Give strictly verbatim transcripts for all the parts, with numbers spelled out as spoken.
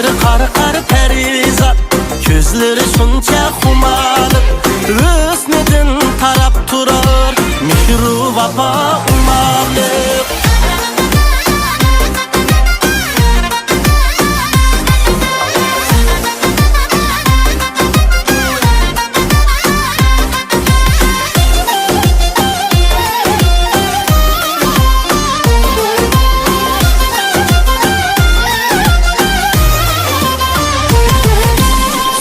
قارا قارا پەرىزات، كۆزلىرى شۇنچە خۇمارلىق، ھۆسنىدىن تاراپ تۇرار مېھرۇ ۋاپا ئوماقلىق.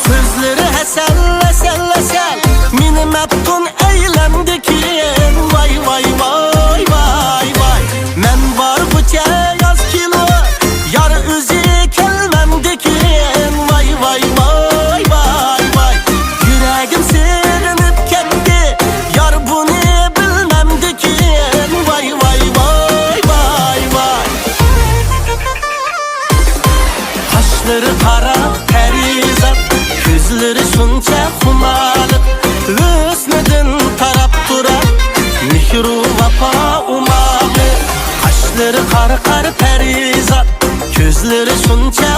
سۆزلىرى ھەسەل، ھەسەل، ھەسەل، مېنى مەپتۇن ئەيلەمدىكىن. ۋاي، ۋاي، ۋاي، ۋاي، ۋاي. مەن بارغۇچە ياز كېلۇر، يار ئۆزى كەلمەمدىكىن. ۋاي، ۋاي، ۋاي، ۋاي، ۋاي. يۈرەگىم سېغىنىپ كەتتى، يار بۇنى بىلمەمدىكىن. ۋاي، ۋاي، ۋاي، ۋاي، ۋاي. قاشلىرى قارا پەرىزات، كۆزلىرى شۇنچە خۇمارلىق، ھۆسنىدىن تاراپ تۇرار مېھرۇ ۋاپا ئوماقلىق. قاشلىرى قارا قارا پەرىزات، كۆزلىرى شۇنچە